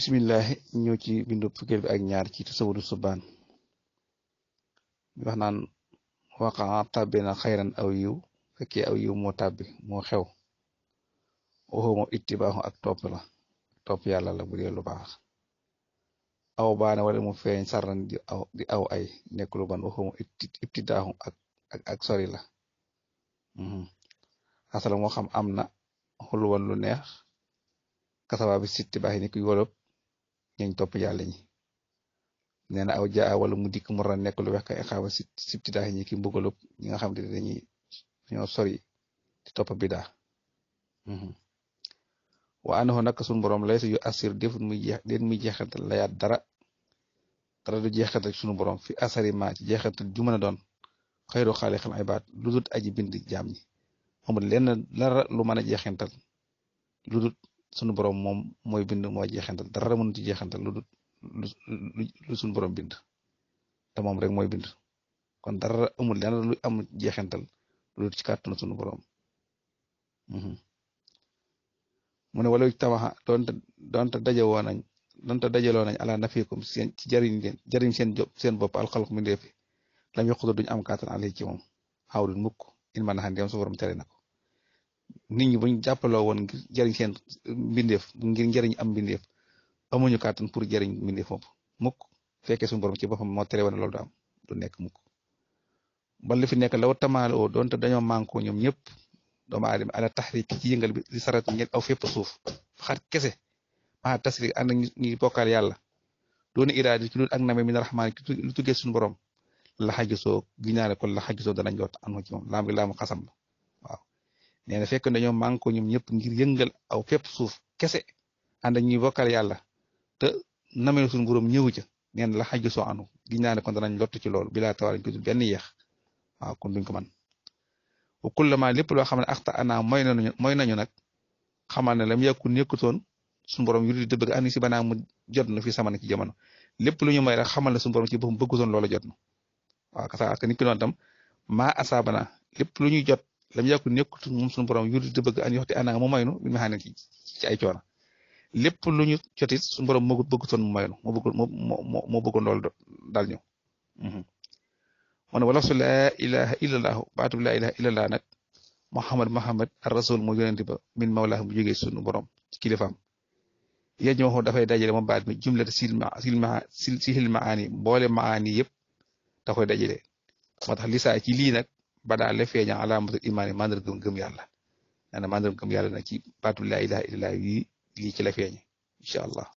bismillah ñëw ci bindu fukkeel bi ak ñaar ci tasawudu subaan wax naan waqa tàbbi na xayran aw yiw fekkee aw yiw moo tàbbi moo xew waxuma ittibaaxu ak topp yàlla la bu dee lu baax aw baana wala mu feeñ sarran di aw ay nekk lu ban waxuma ibtidaaxu ak sori la asala moo xam am na xulwan lu neex kasaba bi sitti baax yi ni kuy wolob ñañ topp yàlla ñi nee na aw jaa wala mu dikk mu nekk lu wex ka xaaba sibtidaax yi ñi ki mbugalub ñi nga xam ne dañoo sori di topp bidaa wa annahu nag suñu borom lay yu assir defut muy jeexantal layaat dara du jeexantal suñu borom fi asari ma ci jeexantal ju mën a doon xayru xaaliqal ibaad lu dut aji bind jaam ñi amul lenn dara lu mën a jeexantal lu dut suñu borom moom mooy bind moo jeexantal dara mënut ci jeexantal lu suñu borom bind te moom rek mooy bind kon dara amul lenn lu am jeexantal lu dut ci kàttanu suñu borom mu ne wala tawaxa doonte dajaloo nañ ala nafikum seen ci jariñ seen bopp alxalq mi ndeefi lam yoqutu duñ am kàttan alay ci moom xawlun mukk in man naxan dem su borom tere na ko nit ñi buñ jàppaloo woon ngir jariñ seen mbindeef ngir njariñ am mbindeef amuñu kàttan pour jariñ mbindeef moom mukk fekkee suñu borom ci boppam moo tere woon loolu du nekk mukk ba li fi nekk law tamaale oo doonte dañoo mànkoo ñoom ñëpp doomu aadama ala taxrik ci yëngal bi li sarat ngeen aw fépp suuf xat kese maa tasrik ànd ñuy bokkaal yàlla doonu iraadi ci lu ak name min rahmaan lu tuggee suñu borom la xajusoo ginaare kon la xajusoo danañ lot anu ci moom laam gi laamu xasam la waaw nee na fekk dañoo mànkoo ñoom ñëpp ngir yëngal aw fépp suuf kese ànd ñuy bokkaal yàlla te namee suñu borom ñëwu ca nee na la xajusoo anu ginaare kon danañ lott ci loolu bilaa tawal ñu benn yeex waaw kon duñ ko man wa kullama lépp loo xam ne axta ana mooy nañu nag xamal ne lam yàkku nekkutoon suñu borom yu di bëgg ani si banaa mu jot na fi sama na ci jamono lépp lu ñu may rek xamal ne suñu borom ci boppam bëggutoon loola jot na waaw kasa ak nit ki doon tam maa asaabana lépp lu ñuy jot lam yàkku nekkutoon moom suñu borom yu di bëgg ani waxti ana mu maynu bi ma xam ne ci ay coono lépp lu ñu jotit suñu borom bëggutoon mu maynu moo bëggoon loolu dal ñu man wala su laa ilaha illallah baatub laa ilaha illallah nag muhammad ar rasul mu yonente ba min mawlaa mu jógee sunu borom ci kilifaam yéen ñoo waxoon dafay dajale moom baat mi jumlata sihil maani boole maani yëpp da koy dajale moo tax lisaa ci lii nag ba daal la feeña alaamatul imaani mandargam gëm yàlla nee na mandargam gëm yàlla nag ci baatub laa ilaha illallah yi lii ci la feeñe incha allah